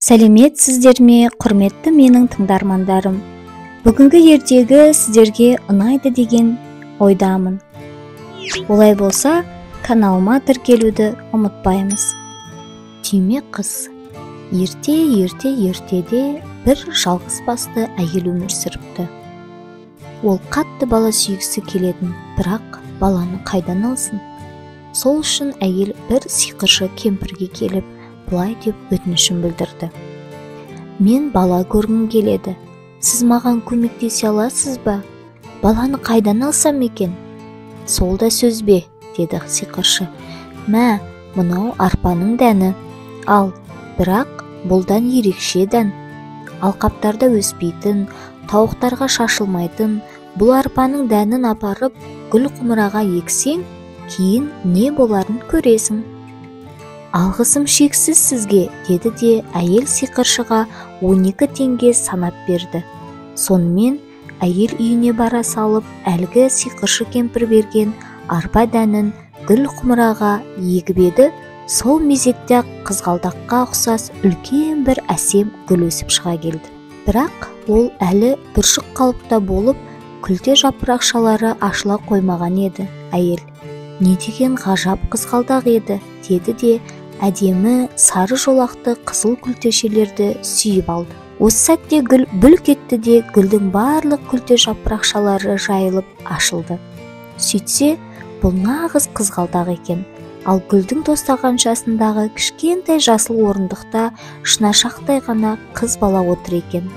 Сәлеметсіздер ме, құрметті менің тыңдармандарым. Бүгінгі ертегі сіздерге ұнайды деген ойдамын. Олай болса, каналыма тіркелуді ұмытпаймыз. Түйме қыз. Ерте, ерте, ертеде бір жалғыз басты әйел өмір сүріпті. Ол қатты бала сүйгісі келетін, бірақ баланы қайдан алсын? Сол үшін әйел бір сиқыршы кемпірге келіп, былай деп өтінішін білдірді. Мен бала көргім келеді. Сіз маған көмектесе аласыз ба? Баланы қайдан алсам екен? Сол да сөз бе, деді сиқыршы. Мә, мынау арпаның дәні. Ал, бірақ бұл дән ерекше дән. Алқаптарда өспейтін, тауықтарға шашылмайтын бұл арпаның дәнін апарып гүл құмыраға ексең, кейін не боларын көресің. Алғысым шексіз сізге, деді де әйел сиқыршыға 12 теңге санап берді. Сонымен әйел үйіне бара салып, әлгі сиқыршы кемпір берген арпа дәнін гүл құмыраға егіп еді, сол мезетте қызғалдаққа ұқсас үлкен бір әсем гүл өсіп шыға келді. Бірақ ол әлі бүршік қалыпта болып, күлте жапырақшалары ашыла қоймаған еді. Әйел, не деген ғажап қызғалдақ еді, деді де әдемі сары жолақты қызыл күлтешелерді сүйіп алды. Осы сәтте гүл бүлк етті де, гүлдің барлық күлте жапырақшалары жайылып ашылды. Сөйтсе, бұл нағыз қызғалдақ екен. Ал гүлдің тостағаншасындағы кішкентай жасыл орындықта шынашақтай ғана қыз бала отыр екен.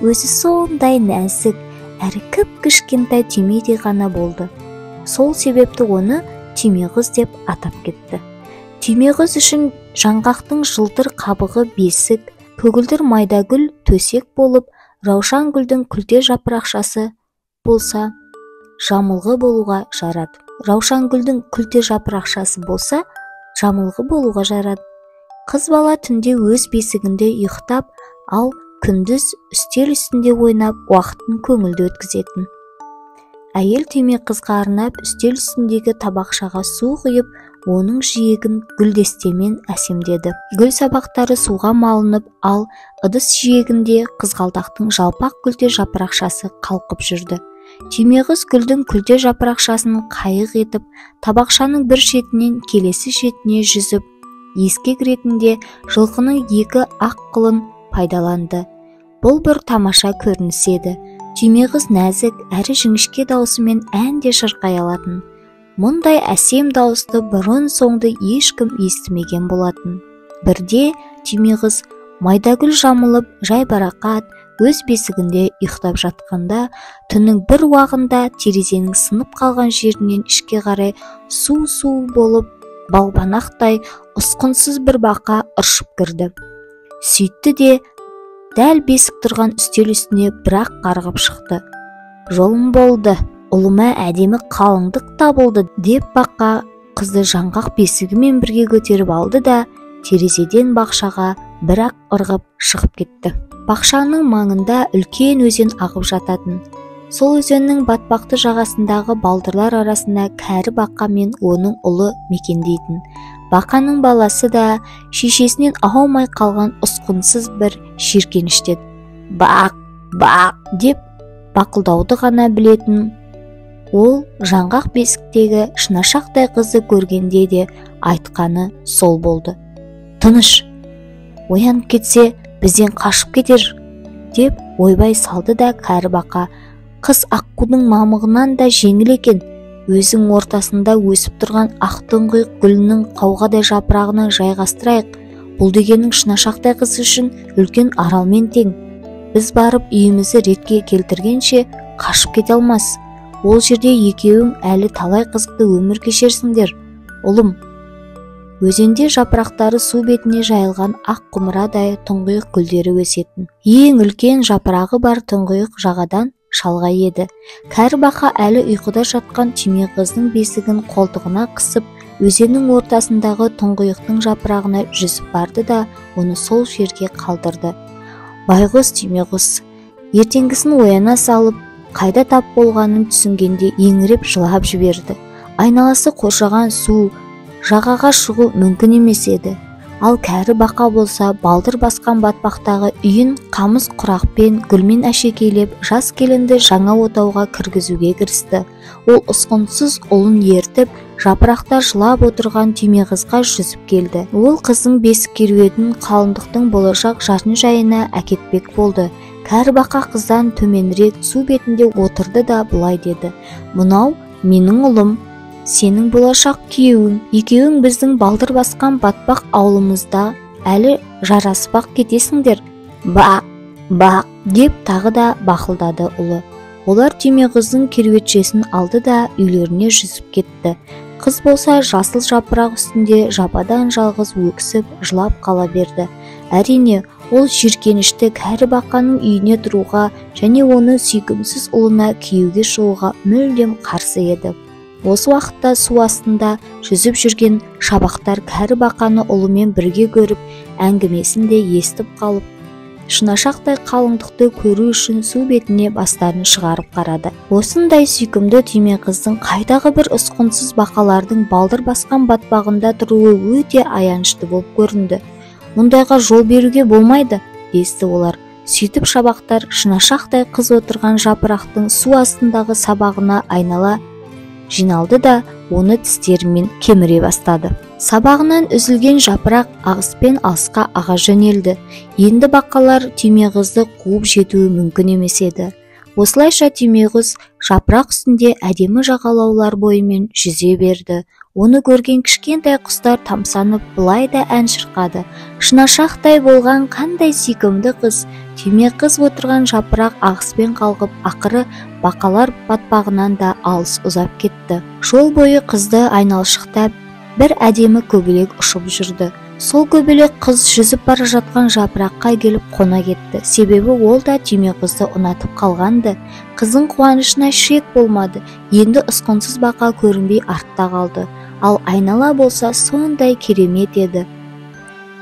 Өзі сондай нәзік, әрі кіп-кішкентай түймедей ғана болды. Сол себепті оны түйме қыз деп атап кетті. Түйме қыз үшін жаңғақтың жылтыр қабығы бесік, көгілдір майда гүл төсек болып, раушан гүлдің күлте жапырақшасы болса, жамылғы болуға жарады. Раушан гүлдің күлте жапырақшасы болса, жамылғы болуға жарады. Қыз бала түнде өз бесігінде ұйықтап, ал күндіз үстел үстінде ойнап, уақытын көңілді өткізетін. Әйел түйме қызға арнап үстел үстіндегі табақшаға су құйып, оның жиегін гүлдестемен әсемдеді. Гүл сабақтары суға малынып, ал ыдыс жиегінде қызғалдақтың жалпақ күлте жапырақшасы қалқып жүрді. Түйме қыз гүлдің күлте жапырақшасын қайық етіп, табақшаның бір шетінен келесі шетіне жүзіп, ескек ретінде жылқының екі ақ қылын пайдаланды. Бұл бір тамаша көрініс еді. Түйме қыз нәзік, әрі жіңішке даусымен ән де шырқай алатын. Мұндай әсем дауысты бұрын соңды ешкім естімеген болатын. Бірде түйме қыз майдагүл жамылып, жайбарақат өз бесігінде ұйықтап жатқанда, түннің бір уағында терезенің сынып қалған жерінен ішке қарай су-су болып, балбанақтай ұсқынсыз бір бақа ыршып кірді. Сөйтті де дәл бесік тұрған үстел үстіне бірақ қарғып шықты. Жолым болды, ұлыма әдемі қалыңдық табылды, деп бақа қызды жаңғақ бесігімен бірге көтеріп алды да, терезеден бақшаға бірақ ырғып шығып кетті. Бақшаның маңында үлкен өзен ағып жататын. Сол өзеннің батпақты жағасындағы балдырлар арасында кәрі бақа мен оның ұлы мекендейтін. Бақаның баласы да шешесінен аумай қалған ұсқынсыз бір жиіркенішті. Бақ, бақ деп бақылдауды ғана білетін ол жаңғақ бесіктегі шынашақтай қызды көргенде де айтқаны сол болды. Тыныш, оянып кетсе бізден қашып кетер, деп ойбай салды да кәрі бақа. Қыз аққудың мамығынан да жеңіл екен, өзің ортасында өсіп тұрған ақ тұңғиық гүлінің қауғадай жапырағына жайғастырайық. Бұл дегенің шынашақтай қыз үшін үлкен аралмен тең. Біз барып үйімізді ретке келтіргенше қашып кете алмас. Ол жерде екеуің әлі талай қызықты өмір кешерсіңдер, ұлым. Өзенде жапырақтары су бетіне жайылған ақ құмырадай тұңғиық гүлдері өсетін. Ең үлкен жапырағы бар тұңғиық жағадан шалғай еді. Кәрі бақа әлі ұйқыда жатқан түйме қыздың бесігін қолтығына қысып, өзеннің ортасындағы тұңғиықтың жапырағына жүзіп барды да, оны сол жерге қалдырды. Байғұс түйме қыз ертеңгісін ояна салып, қайда тап болғанын түсінгенде еңіреп жылап жіберді. Айналасы қоршаған су, жағаға шығу мүмкін емес еді. Ал кәрі бақа болса, балдыр басқан батпақтағы үйін қамыс құрақпен, гүлмен әшекейлеп, жас келінді жаңа отауға кіргізуге кірісті. Ол ұсқынсыз ұлын ертіп, жапырақта жылап отырған Түймеқызға жүзіп келді. Ол қыздың бесік керуетін қалыңдықтың болашақ жатын жайына әкетпек болды. Кәрі бақа қыздан төменірек су бетінде отырды да былай деді: «Мынау менің ұлым, сенің болашақ күйеуің. Екеуің біздің балдыр басқан батпақ ауылымызда әлі жараспақ кетесіңдер. Бақ, бақ!» деп тағы да бақылдады ұлы. Олар Түймеқыздың керуетшесін алды да үйлеріне жүзіп кетті. Қыз болса жасыл жапырақ үстінде жападан жалғыз өксіп жылап қала берді. Әрине, ол жиіркенішті кәрі бақаның үйіне тұруға және оны сүйкімсіз ұлына күйеуге шығуға мүлдем қарсы еді. Осы уақытта су астында жүзіп жүрген шабақтар кәрі бақаны ұлымен бірге көріп, әңгімесін де естіп қалып, шынашақтай қалыңдықты көру үшін су бетіне бастарын шығарып қарады. Осындай сүйкімді Түймеқыздың қайдағы бір ұсқынсыз бақалардың балдыр басқан батпағында тұруы өте аянышты болып көрінді. Мұндайға жол беруге болмайды, десті олар. Сөйтіп шабақтар шынашақтай қыз отырған жапырақтың су астындағы сабағына айнала жиналды да оны тістерімен кеміре бастады. Сабағынан үзілген жапырақ ағыспен алысқа аға жөнелді. Енді бақалар Түймеқызды қуып жетуі мүмкін емес еді. Осылайша Түймеқыз жапырақ үстінде әдемі жағалаулар бойымен жүзе берді. Оны көрген кішкентай құстар тамсанып былай да ән шырқады: «Шынашақтай болған қандай сүйкімді қыз!» Түймеқыз отырған жапырақ ағыспен қалғып, ақыры бақалар батпағынан да алыс ұзап кетті. Жол бойы қызды айналшықтап бір әдемі көбелек ұшып жүрді. Сол көбелек қыз жүзіп бара жатқан жапыраққа келіп қона кетті. Себебі ол да Түймеқызды ұнатып қалғанды. Қыздың қуанышына шек болмады. Енді ұсқынсыз бақа көрінбей артта қалды. Ал айнала болса сондай керемет еді.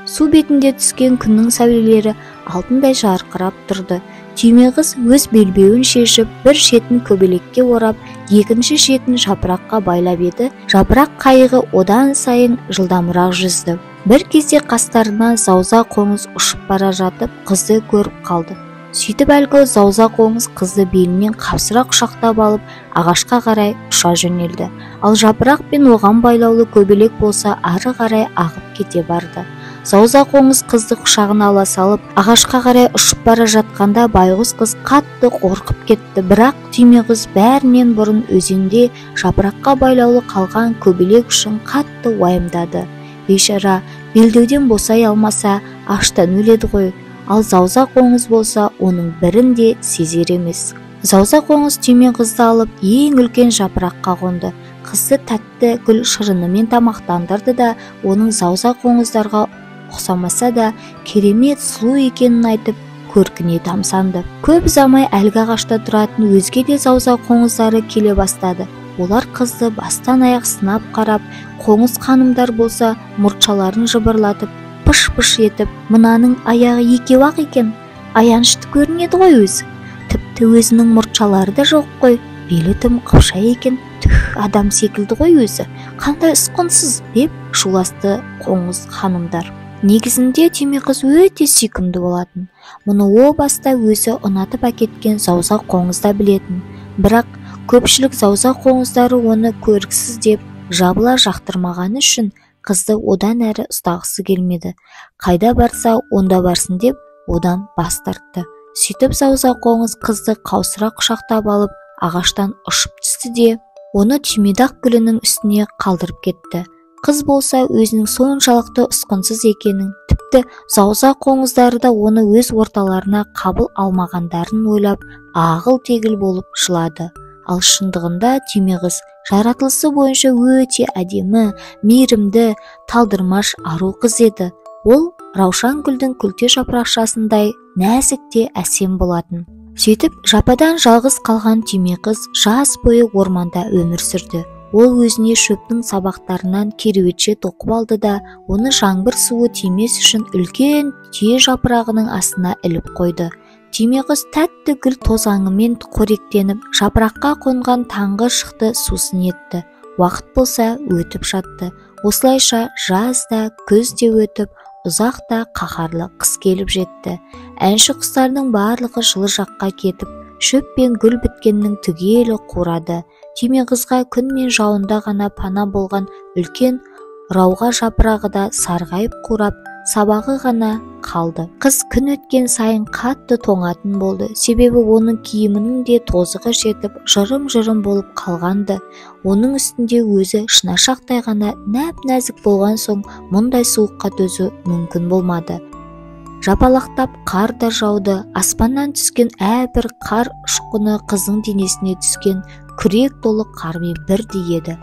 Су бетінде түскен күннің сәулелері алтындай жарқырап тұрды. Түймеқыз өз белбеуін шешіп, бір шетін көбелекке орап, екінші шетін жапыраққа байлап еді. Жапырақ қайығы одан сайын жылдамырақ жүзді. Бір кезде қастарына зауза қоңыз ұшып бара жатып, қызды көріп қалды. Сөйтіп әлгі зауза қоңыз қызды белінен қапсыра құшақтап алып, ағашқа қарай ұша жөнелді. Ал жапырақ пен оған байлаулы көбелек болса ары қарай ағып кете барды. Зауза қоңыз қызды құшағына ала салып, ағашқа қарай ұшып бара жатқанда байғұс қыз қатты қорқып кетті. Бірақ Түймеқыз бәрінен бұрын өзенде жапыраққа байлаулы қалған көбелек үшін қатты уайымдады. Бейшара белдеуден босай алмаса, аштан өледі ғой. Ал зауза қоңыз болса, оның бірін де сезер емес. Зауза қоңыз Түймеқызды алып, ең үлкен жапыраққа қонды. Қызды тәтті гүл шырынымен тамақтандырды да, оның зауза қоңыздарға ұқсамаса да керемет сұлу екенін айтып, көркіне тамсанды. Көп ұзамай әлгі ағашта тұратын өзге де зауза қоңыздары келе бастады. Олар қызды бастан аяқ сынап қарап, қоңыз ханымдар болса мұртшаларын жыбырлатып, пыш-пыш етіп, «Мынаның аяғы екеу-ақ екен, аянышты көрінеді ғой өзі. Тіпті өзінің мұртшалары да жоқ қой, белі тым қыпша екен, түх, адам секілді ғой өзі, қандай ұсқынсыз!» деп шуласты қоңыз ханымдар. Негізінде Түймеқыз өте сүйкімді болатын. Мұны о баста өзі ұнатып әкеткен зауза қоңыз да білетін. Бірақ көпшілік зауза қоңыздары оны көріксіз деп жабыла жақтырмағаны үшін қызды одан әрі ұстағысы келмеді. Қайда барса, онда барсын деп одан бас тартты. Сөйтіп зауза қоңыз қызды қаусыра құшақтап алып, ағаштан ұшып түсті де, оны түймедақ гүлінің үстіне қалдырып кетті. Қыз болса өзінің соншалықты ұсқынсыз екенін, тіпті зауза қоңыздары да оны өз орталарына қабыл алмағандарын ойлап, ағыл-тегіл болып жылады. Ал шындығында Түймеқыз жаратылысы бойынша өте әдемі, мейірімді, талдырмаш ару қыз еді. Ол раушан гүлдің күлте жапырақшасындай нәзік те әсем болатын. Сөйтіп жападан жалғыз қалған Түймеқыз жаз бойы орманда өмір сүрді. Ол өзіне шөптің сабақтарынан кереуетше тоқып алды да, оны жаңбыр суы тимес үшін үлкен түйе жапырағының астына іліп қойды. Түймеқыз тәтті гүл тозаңымен қоректеніп, жапыраққа қонған таңғы шықты сусын етті. Уақыт болса өтіп жатты. Осылайша жаз да, күз де өтіп, ұзақ та қаһарлы қыс келіп жетті. Әнші құстардың барлығы жылы жаққа кетіп, шөп пен гүл біткеннің түгелі қурады. Түйме қызға күн мен жауында ғана пана болған үлкен рауға жапырағы да сарғайып қурап, сабағы ғана қалды. Қыз күн өткен сайын қатты тоңатын болды. Себебі оның киімінің де тозығы жетіп, жырым-жырым болып қалғанды. Оның үстінде өзі шынашақтай ғана нәп-нәзік болған соң мұндай суыққа төзу мүмкін болмады. Жапалақтап қар да жауды. Аспаннан түскен әрбір қар ұшқыны қыздың денесіне түскен күрек толы қармен бірдей еді.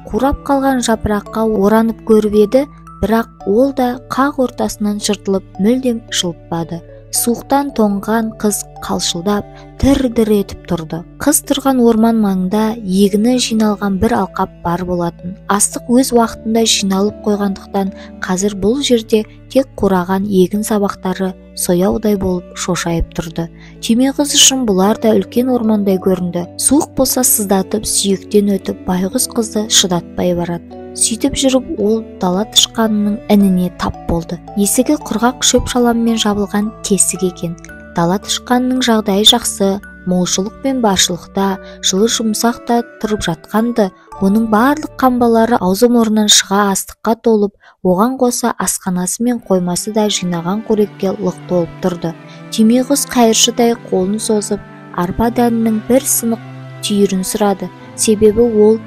Қурап қалған жапыраққа оранып көріп еді, бірақ ол да қақ ортасынан жыртылып мүлдем жылытпады. Суықтан тоңған қыз қалшылдап, дір-дір етіп тұрды. Қыз тұрған орман маңында егіні жиналған бір алқап бар болатын. Астық өз уақытында жиналып қойғандықтан қазір бұл жерде тек қураған егін сабақтары сояудай болып шошайып тұрды. Түйме қыз үшін бұлар да үлкен ормандай көрінді. Суық болса сыздатып, сүйектен өтіп, байғұс қызды шыдатпай барады. Сөйтіп жүріп ол дала тышқанының ініне тап болды. Есігі құрғақ шөп-шаламмен жабылған тесік екен. Дала тышқанының жағдайы жақсы, молшылық пен баршылықта, жылы жұмсақ та тұрып жатқанды. Оның барлық қамбалары аузы мұрнынан шыға астыққа толып, оған қоса асханасы мен қоймасы да жинаған қорекке лық толып тұрды. Түйме қыз қайыршыдай қолын созып, арпа дәнінің бір сынық түйірін сұрады. Себебі ол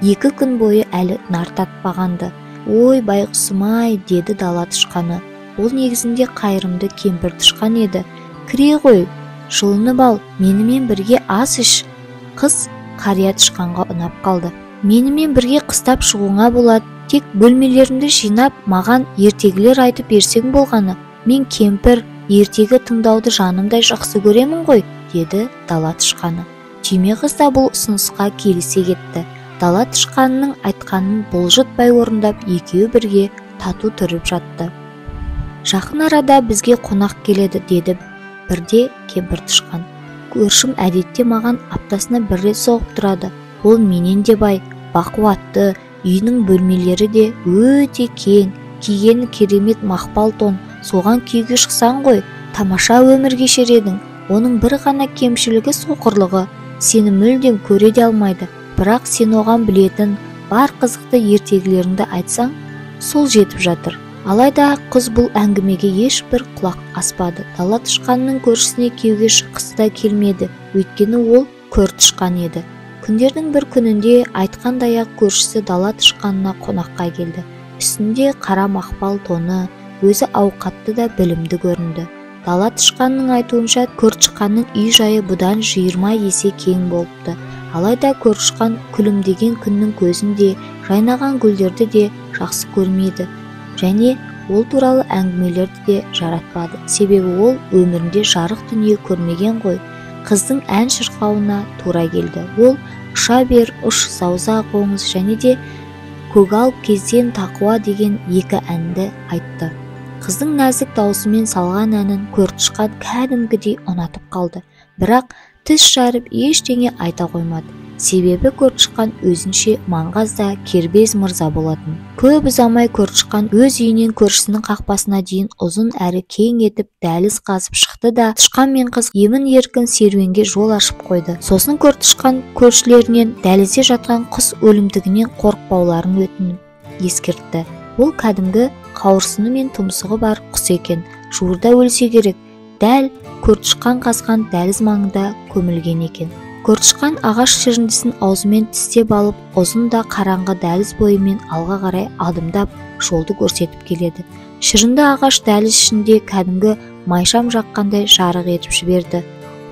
2 күн бойы әлі нар татпағанды. Ой, байғұсым-ай, деді дала тышқаны. Ол негізінде қайырымды кемпір тышқан еді. Кіре ғой, жылынып ал, менімен бірге ас іш. Қыз қария тышқанға ұнап қалды. Менімен бірге қыстап шығуыңа болады, тек бөлмелерімді жинап, маған ертегілер айтып берсең болғаны. Мен кемпір, ертегі тыңдауды жанымдай жақсы көремін ғой, деді дала тышқаны. Түйме қыз да бұл ұсынысқа келісе кетті. Дала тышқанының айтқанын бұлжытпай орындап, екеуі бірге тату тұрып жатты. Жақын арада бізге қонақ келеді, деді бірде кемпір тышқан. Көршім әдетте маған аптасына бір рет соғып тұрады. Ол менен де бай, бақуатты, үйінің бөлмелері де өте кең, киген керемет мақпал тон, соған күйеуге шықсаң ғой, тамаша өмір кешер едің. Оның бір ғана кемшілігі соқырлығы, сені мүлдем көре де алмайды. Бірақ сен оған білетін бар қызықты ертегілеріңді айтсаң, сол жетіп жатыр. Алайда қыз бұл әңгімеге ешбір құлақ аспады. Дала тышқанның көршісіне күйеуге шыққысы да келмеді, өйткені ол көр тышқан еді. Күндердің бір күнінде айтқандай-ақ көршісі дала тышқанына қонаққа келді. Үстінде қара мақпал тоны, өзі ауқатты да білімді көрінді. Дала тышқанның айтуынша, көр тышқанның үй жайы бұдан 20 есе кең болыпты. Алайда көр тышқан күлімдеген күннің көзін де, жайнаған гүлдерді де жақсы көрмейді. Және ол туралы әңгімелерді де жаратпады. Себебі ол өмірінде жарық дүние көрмеген ғой. Қыздың ән шырқауына тура келді. Ол ұша бер, ұш, зауза қоңыз және де көгал кезден тақуа деген 2 әнді айтты. Қыздың нәзік даусымен салған әнін көр тышқан кәдімгідей ұнатып қалды. Бірақ тіс жарып ештеңе айта қоймады. Себебі көр тышқан өзінше маңғаз да кербез мырза болатын. Көп ұзамай көр тышқан өз үйінен көршісінің қақпасына дейін ұзын әрі кең етіп дәліз қазып шықты да, тышқан мен қыз емін-еркін серуенге жол ашып қойды. Сосын көр тышқан көршілерінен дәлізде жатқан құс өлімтігінен қорықпауларын өтініп ескертті. Ол кәдімгі қауырсыны мен тұмсығы бар құс екен. Жуырда өлсе керек, дәл көр тышқан қазған дәліз маңында көмілген екен. Көр тышқан ағаш шіріндісін аузымен тістеп алып, ұзын да қараңғы дәліз бойымен алға қарай адымдап жолды көрсетіп келеді. Шірінді ағаш дәліз ішінде кәдімгі майшам жаққандай жарық етіп жіберді.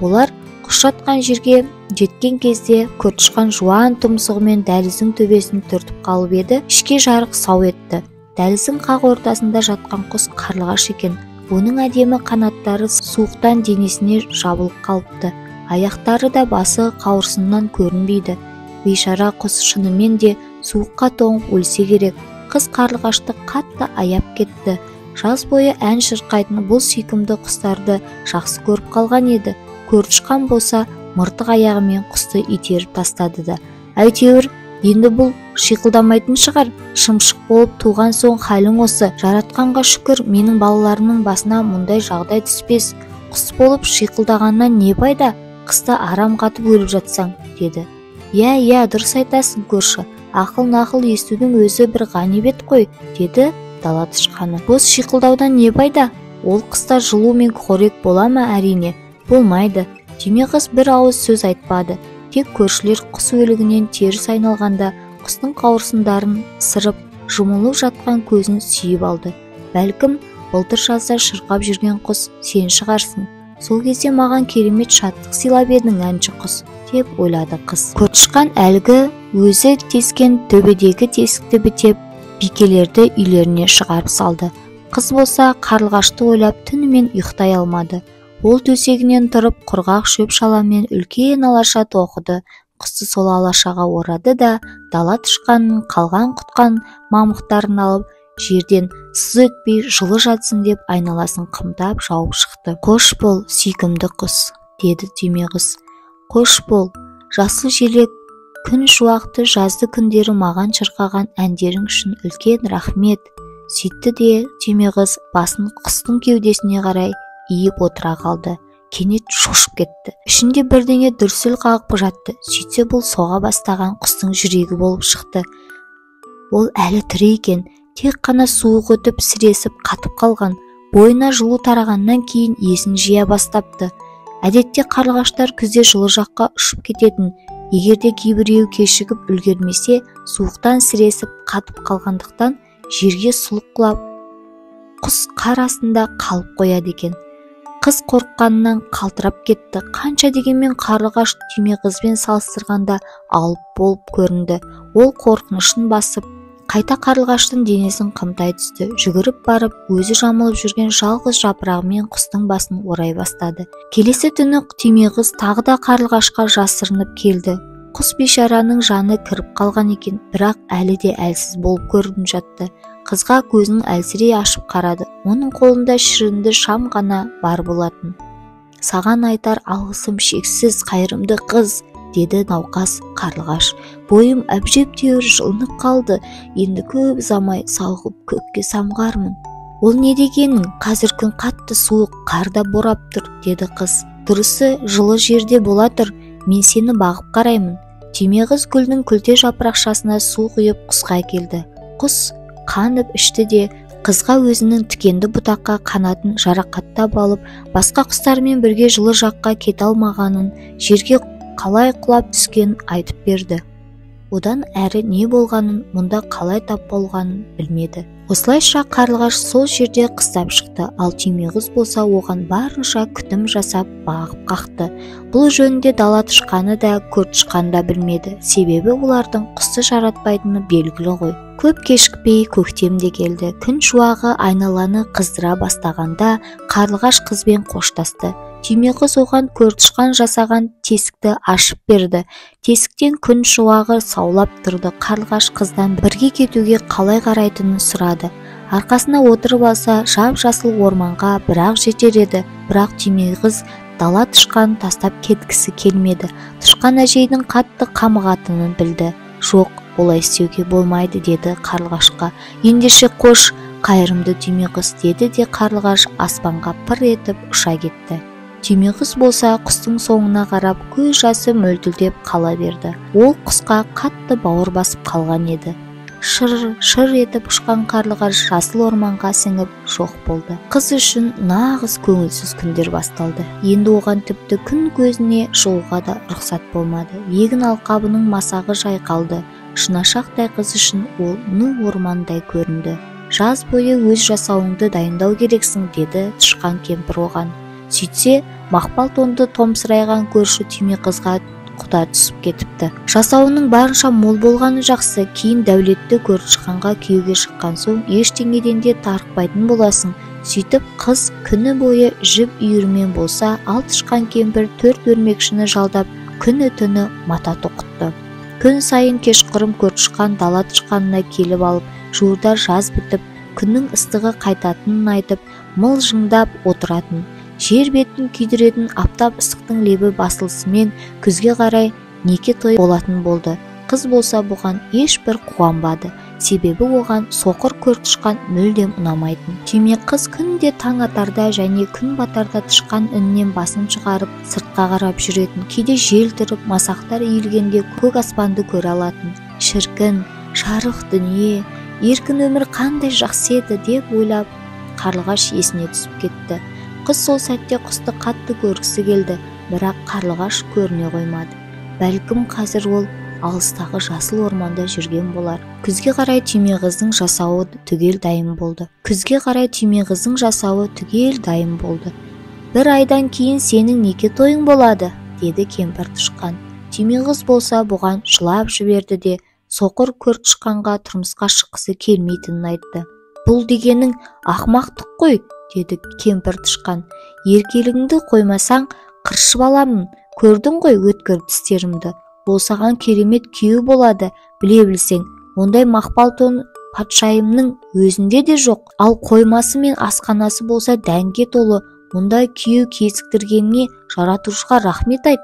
Олар құс жатқан жерге жеткен кезде көр тышқан жуан тұмсығымен дәліздің төбесін түртіп қалып еді, ішке жарық сау етті. Дәліздің қақ ортасында жатқан құс қарлығаш екен. Оның әдемі қанаттары суықтан денесіне жабылып қалыпты. Аяқтары да басы қауырсыннан көрінбейді. Бейшара құс шынымен де суыққа тоңып өлсе керек. Қыз қарлығашты қатты аяп кетті. Жаз бойы ән шырқайтын бұл сүйкімді құстарды жақсы көріп қалған еді. Көр тышқан болса мыртық аяғымен құсты итеріп тастады да, әйтеуір енді бұл Шиқылдамайтын шығар, шымшық болып туған соң халің осы. Жаратқанға шүкір, менің балаларымның басына мұндай жағдай түспес. Құс болып шиқылдағаннан не пайда, қыста арам қатып өліп жатсаң, деді. Иә, иә, дұрыс айтасың, көрші. Ақыл-нақыл естудің өзі бір ғанибет қой, деді дала тышқаны. Бос шиқылдаудан не пайда? Ол қыста жылу мен қорек бола ма? Әрине, болмайды. Түйме қыз бір ауыз сөз айтпады. Тек көршілер құс өлігінен теріс айналғанда құстың қауырсындарын сырып, жұмылып жатқан көзін сүйіп алды. Бәлкім, былтыр жазда шырқап жүрген құс сен шығарсың. Сол кезде маған керемет шаттық сыйлап едің, әнші құс, деп ойлады қыз. Көртышқан әлгі өзі тескен төбедегі тесікті бітеп, бикелерді үйлеріне шығарып салды. Қыз болса қарлығашты ойлап түнімен ұйықтай алмады. Ол төсегінен тұрып, құрғақ шөп-шаламмен үлкен алаша тоқыды. Құсты сол алашаға орады да, дала тышқанның қалған-құтқан мамықтарын алып, жерден сыз өтпей жылы жатсын деп айналасын қымтап жауып шықты. Қош бол, сүйкімді құс, деді түйме қыз. Қош бол, жасыл желек, күн шуақты жазды күндері маған шырқаған әндерің үшін үлкен рахмет. Сөйтті де түйме қыз басын құстың кеудесіне қарай иіп отыра қалды. Кенет шошып кетті. Ішінде бірдеңе дүрсіл қағып жатты. Сөйтсе бұл соға бастаған құстың жүрегі болып шықты. Ол әлі тірі екен, тек қана суық өтіп сіресіп қатып қалған. Бойына жылу тарағаннан кейін есін жия бастапты. Әдетте қарлығаштар күзде жылы жаққа ұшып кететін. Егер де кейбіреуі кешігіп үлгермесе, суықтан сіресіп қатып қалғандықтан жерге сұлық құлап, құс қар астында қалып қояды екен. Қыз қорыққанынан қалтырап кетті. Қанша дегенмен қарлығаш түйме қызбен салыстырғанда алып болып көрінді. Ол қорқынышын басып, қайта қарлығаштың денесін қымтай түсті. Жүгіріп барып, өзі жамылып жүрген жалғыз жапырағымен құстың басын орай бастады. Келесі түні түйме қыз тағы да қарлығашқа жасырынып келді. Құс бейшараның жаны кіріп қалған екен, бірақ әлі де әлсіз болып көрініп жатты. Қызға көзін әлсірей ашып қарады. Оның қолында шірінді шам ғана бар болатын. Саған айтар алғысым шексіз, қайырымды қыз, деді науқас қарлығаш. Бойым әбжептәуір жылынып қалды. Енді көп ұзамай сауығып көкке самғармын. Ол не дегенің? Қазір күн қатты суық, қар да борап тұр, деді қыз. Дұрысы, жылы жерде бола тұр, мен сені бағып қараймын. Түйме қыз гүлдің күлте жапырақшасына су құйып құсқа әкелді. Құс қанып ішті де, қызға өзінің тікенді бұтаққа қанатын жарақаттап алып, басқа құстармен бірге жылы жаққа кете алмағанын, жерге қалай құлап түскенін айтып берді. Одан әрі не болғанын, мұнда қалай тап болғанын білмеді. Осылайша қарлығаш сол жерде қыстап шықты, ал түйме қыз болса оған барынша күтім жасап бағып қақты. Бұл жөнінде дала тышқаны да, көртышқаны да білмеді, себебі олардың құсты жаратпайтыны белгілі ғой. Көп кешікпей көктем де келді. Күн шуағы айналаны қыздыра бастағанда қарлығаш қызбен қоштасты. Түйме қыз оған көртышқан жасаған тесікті ашып берді. Тесіктен күн шуағы саулап тұрды. Қарлығаш қыздан бірге кетуге қалай қарайтынын сұрады. Арқасына отырып алса, жап-жасыл орманға бірақ жетер еді. Бірақ түйме қыз дала тышқанын тастап кеткісі келмеді. Тышқан әжейдің қатты қамығатынын білді. Жоқ, олай істеуге болмайды, деді қарлығашқа. Ендеше қош, қайырымды түйме қыз, деді де қарлығаш аспанға пыр етіп ұша кетті. Түйме қыз болса құстың соңына қарап көз жасы мөлтілдеп қала берді. Ол құсқа қатты бауыр басып қалған еді. Шыр шыр етіп ұшқан қарлығаш жасыл орманға сіңіп жоқ болды. Қыз үшін нағыз көңілсіз күндер басталды. Енді оған тіпті күн көзіне шығуға да рұқсат болмады. Егін алқабының масағы жайқалды. Шынашақтай қыз үшін ол ну ормандай көрінді. Жаз бойы өз жасауыңды дайындау керексің, деді тышқан кемпір оған. Сөйтсе, мақпал тонды томсырайған көрші түйме қызға құда түсіп кетіпті. Жасауының барынша мол болғаны жақсы, кейін дәулетті көртышқанға күйеуге шыққан соң ештеңеден де тарықпайтын боласың. Сөйтіп қыз күні бойы жіп үйірмен болса, ал тышқан кемпір 4 өрмекшіні жалдап күні түні мата тоқытты. Күн сайын кешқұрым көртышқан дала тышқанына келіп алып, жуырда жаз бітіп, күннің ыстығы қайтатынын айтып, мылжыңдап отыратын. Жер бетін күйдіретін аптап ыстықтың лебі басылысымен күзге қарай неке той болатын болды. Қыз болса бұған ешбір қуанбады, себебі оған соқыр көртышқан мүлдем ұнамайтын. Түйме қыз күнде таң атарда және күн батарда тышқан інінен басын шығарып сыртқа қарап жүретін. Кейде жел тұрып, масақтар иілгенде көк аспанды көре алатын. Шіркін, жарық дүние, еркін өмір қандай жақсы еді деп ойлап, қарлығаш есіне түсіп кетті. Қыз сол сәтте құсты қатты көргісі келді, бірақ қарлығаш көріне қоймады. Бәлкім қазір ол алыстағы жасыл орманда жүрген болар. Күзге қарай түйме қыздың жасауы түгел дайын болды. Күзге қарай түйме қыздың жасауы түгел дайын болды. Бір айдан кейін сенің неке тойың болады, деді кемпір тышқан. Түйме қыз болса бұған жылап жіберді де, соқыр көртышқанға тұрмысқа шыққысы келмейтінін айтты. Бұл дегенің ақмақтық қой, деді кемпір тышқан. Еркелігіңді қоймасаң, қыршып аламын. Көрдің ғой өткір тістерімді. Ол саған керемет күйеу болады, біле білсең. Ондай мақпал тон патшайымның өзінде де жоқ. Ал қоймасы мен асханасы болса дәнге толы. Мұндай күйеу кезіктіргеніне жаратушыға рахмет айт.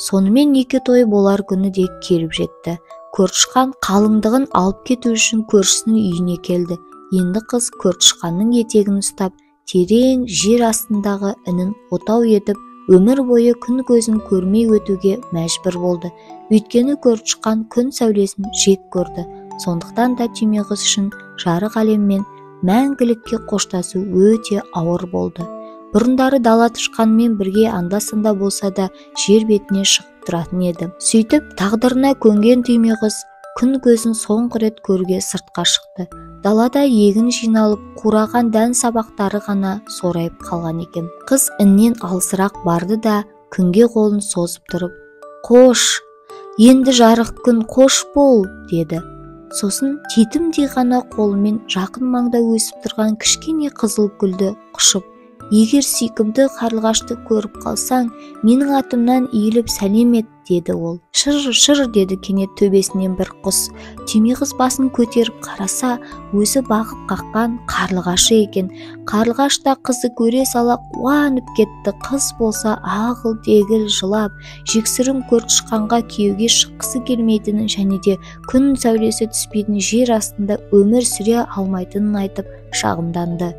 Сонымен неке тойы болар күні де келіп жетті. Көртышқан қалыңдығын алып кету үшін көршісінің үйіне келді. Енді қыз көртышқанның етегін ұстап, терең жер астындағы інін отау етіп, өмір бойы күн көзін көрмей өтуге мәжбүр болды. Өйткені көртышқан күн сәулесін жек көрді. Сондықтан да түйме қыз үшін жарық әлеммен мәңгілікке қоштасу өте ауыр болды. Бұрындары дала тышқанмен бірге анда-санда болса да жер бетіне шығып тұратын еді. Сөйтіп тағдырына көнген түйме қыз күн көзін соңғы рет көруге сыртқа шықты. Далада егін жиналып, қураған дән сабақтары ғана сорайып қалған екен. Қыз іннен алысырақ барды да күнге қолын созып тұрып, «Қош, енді жарық күн, қош бол», деді. Сосын титімдей ғана қолымен жақын маңда өсіп тұрған кішкене қызыл гүлді құшып, «Егер сүйкімді қарлығашты көріп қалсаң, менің атымнан иіліп сәлем ет», деді ол. Шыр, шыр, деді кенет төбесінен бір құс. Түйме қыз басын көтеріп қараса, өзі бағып қаққан қарлығашы екен. Қарлығаш та қызды көре сала қуанып кетті. Қыз болса ағыл-тегіл жылап, жексұрын көртышқанға күйеуге шыққысы келмейтінін және де күн сәулесі түспейтін жер астында өмір сүре алмайтынын айтып шағымданды.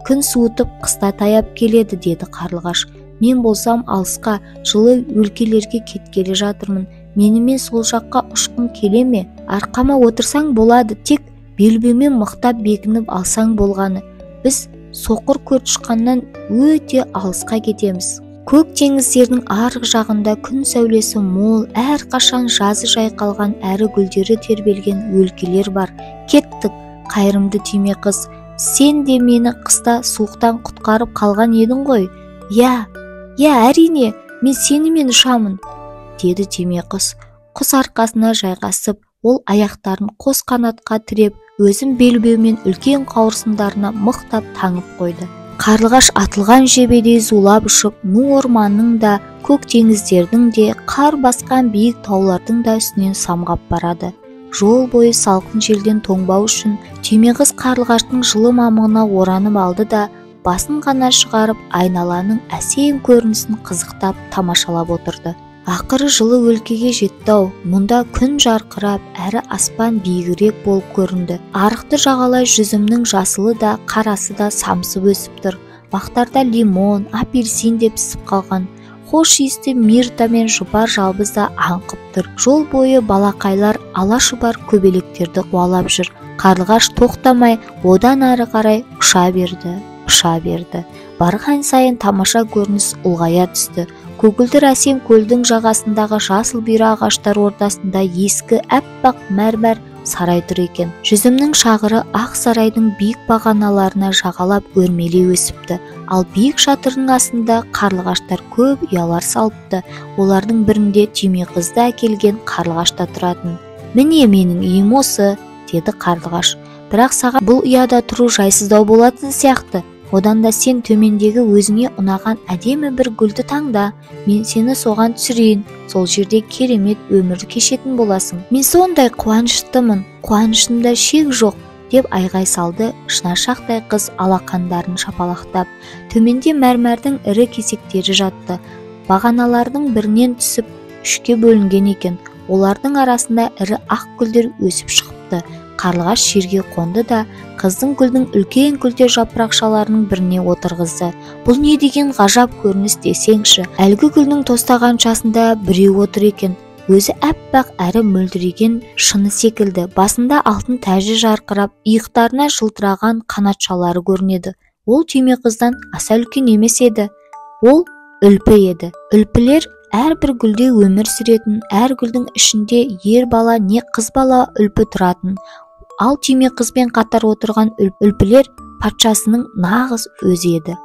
Күн суытып қыста таяп келеді, деді қарлығаш. Мен болсам алысқа, жылы өлкелерге кеткелі жатырмын. Менімен сол жаққа ұшқың келе ме? Арқама отырсаң болады, тек белбеумен мықтап бекініп алсаң болғаны. Біз соқыр көртышқаннан өте алысқа кетеміз. Көк теңіздердің арғы жағында күн сәулесі мол, әрқашан жазы жайқалған әрі гүлдері тербелген өлкелер бар. Кеттік, қайырымды түйме қыз. Сен де мені қыста суықтан құтқарып қалған едің ғой. Иә, иә, әрине, мен сенімен ұшамын, деді түйме қыз. Құс арқасына жайғасып, ол аяқтарын қос қанатқа тіреп, өзін белбеумен үлкен қауырсындарына мықтап таңып қойды. Қарлығаш атылған жебедей зулап ұшып, ну орманның да, көк теңіздердің де, қар басқан биік таулардың да үстінен самғап барады. Жол бойы салқын желден тоңбау үшін түйме қыз қарлығаштың жылы мамығына оранып алды да, басын ғана шығарып, айналаның әсем көрінісін қызықтап тамашалап отырды. Ақыры жылы өлкеге жетті-ау. Мұнда күн жарқырап, әрі аспан биігірек болып көрінді. Арықты жағалай жүзімнің жасылы да, қарасы да самсып өсіп тұр. Бақтарда лимон, апельсин де пісіп қалған. Хош иісті мирта мен жұпар жалбыз да аңқып тұр. Жол бойы балақайлар ала шұбар көбелектерді қуалап жүр. Қарлығаш тоқтамай одан ары қарай ұша берді, ұша берді. Барған сайын тамаша көрініс ұлғая түсті. Көгілдір әсем көлдің жағасындағы жасыл бұйра ағаштар ортасында ескі әппақ мәрмәр сарай тұр екен. Жүзімнің шағыры ақ сарайдың биік бағаналарына жағалап өрмелей өсіпті. Ал биік шатырдың астында қарлығаштар көп ұялар салыпты. Олардың бірінде түйме қызды әкелген қарлығаш та тұратын. Міне менің үйім осы, деді қарлығаш. Бірақ саған бұл ұяда тұру жайсыздау болатын сияқты. Одан да сен төмендегі өзіңе ұнаған әдемі бір гүлді таңда, мен сені соған түсірейін. Сол жерде керемет өмір кешетін боласың. Мен сондай қуаныштымын, қуанышымда шек жоқ, деп айғай салды шынашақтай қыз алақандарын шапалақтап. Төменде мәрмәрдің ірі кесектері жатты. Бағаналардың бірінен түсіп үшке бөлінген екен. Олардың арасында ірі ақ гүлдер өсіп шығыпты. Қарлығаш жерге қонды да, қыздың гүлдің үлкен күлте жапырақшаларының біріне отырғызды. Бұл не деген ғажап көрініс десеңші. Әлгі гүлдің тостағаншасында біреу отыр екен. Өзі әппақ әрі мөлдіреген шыны секілді. Басында алтын тәжі жарқырап, иықтарына жылтыраған қанатшалары көрінеді. Ол түйме қыздан аса үлкен емес еді. Ол үлпі еді. Үлпілер әрбір гүлде өмір сүретін, әр гүлдің ішінде ер бала не қыз бала үлпі тұратын. Ал түйме қызбен қатар отырған үлпілер патшасының нағыз өзі еді.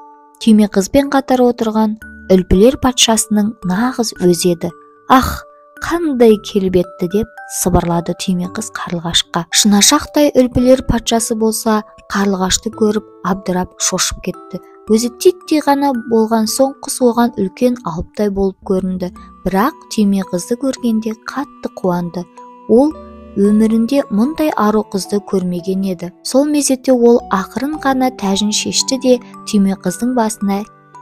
Түйме қызбен қатар отырған үлпілер патшасының нағыз өзі еді. Ах, қандай келбетті, деп сыбырлады түйме қыз қарлығашқа. Шынашақтай үлпілер патшасы болса, қарлығашты көріп абдырап шошып кетті. Өзі титтей ғана болған соң құс оған үлкен алыптай болып көрінді. Бірақ түйме қызды көргенде қатты қуанды. Ол өмірінде мұндай ару қызды көрмеген еді. Сол мезетте ол ақырын ғана тәжін шешті де, түйме қыздың басына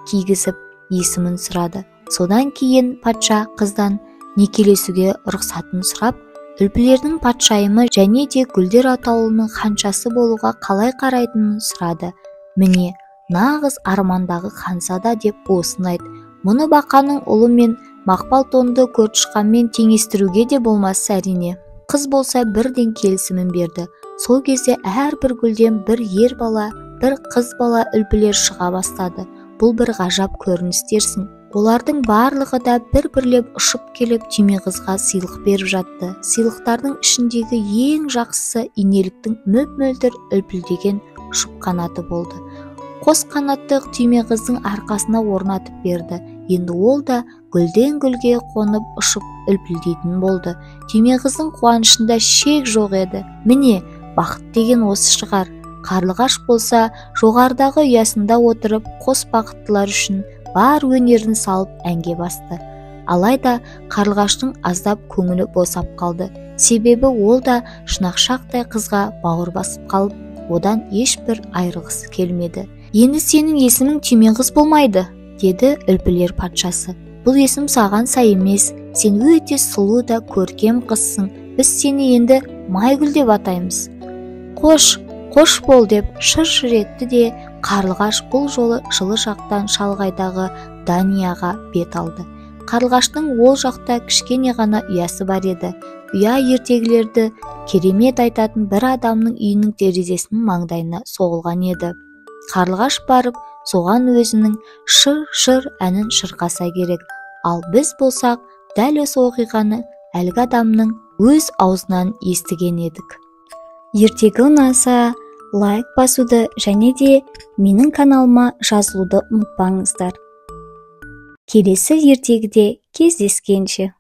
кигізіп есімін сұрады. Содан кейін патша қыздан некелесуге рұқсатын сұрап, үлпілердің патшайымы және де гүлдер атаулының ханшасы болуға қалай қарайтынын сұрады. Міне, нағыз армандағы ханзада деп осыны айт. Мұны бақаның ұлы мен мақпал тонды көртышқанмен теңестіруге де болмас әрине. Қыз болса бірден келісімін берді. Сол кезде әрбір гүлден бір ер бала, бір қыз бала үлпілер шыға бастады. Бұл бір ғажап көрініс дерсің. Олардың барлығы да бір-бірлеп ұшып келіп түйме қызға сыйлық беріп жатты. Сыйлықтардың ішіндегі ең жақсысы инеліктің мөп-мөлдір үлпілдеген жұп қанаты болды. Қос қанатты түйме қыздың арқасына орнатып берді. Енді ол да гүлден гүлге қонып ұшып үлпілдейтін болды. Түйме қыздың қуанышында шек жоқ еді. Міне, бақыт деген осы шығар. Қарлығаш болса, жоғарыдағы ұясында отырып, қос бақыттылар үшін бар өнерін салып әнге басты. Алайда қарлығаштың аздап көңілі босап қалды. Себебі ол да шынашақтай қызға бауыр басып қалып, одан ешбір айырылғысы келмеді. Енді сенің есімің түйме қыз болмайды, деді үлпілер патшасы. Бұл есім саған сай емес. Сен өте сұлу да көркем қызсың. Біз сені енді Майгүл деп атаймыз. Қош, қош бол, деп шыр-шыр етті де, қарлығаш бұл жолы жылы жақтан шалғайдағы Данияға бет алды. Қарлығаштың ол жақта кішкене ғана ұясы бар еді. Ұя ертегілерді керемет айтатын бір адамның үйінің терезесінің маңдайына соғылған еді. Қарлығаш барып, соған өзінің шыр-шыр әнін шырқаса керек. Ал біз болсақ, дәл осы оқиғаны әлгі адамның өз аузынан естіген едік. Ертегі ұнаса, лайк басуды және де менің каналыма жазылуды ұмытпаңыздар. Келесі ертегіде кездескенше.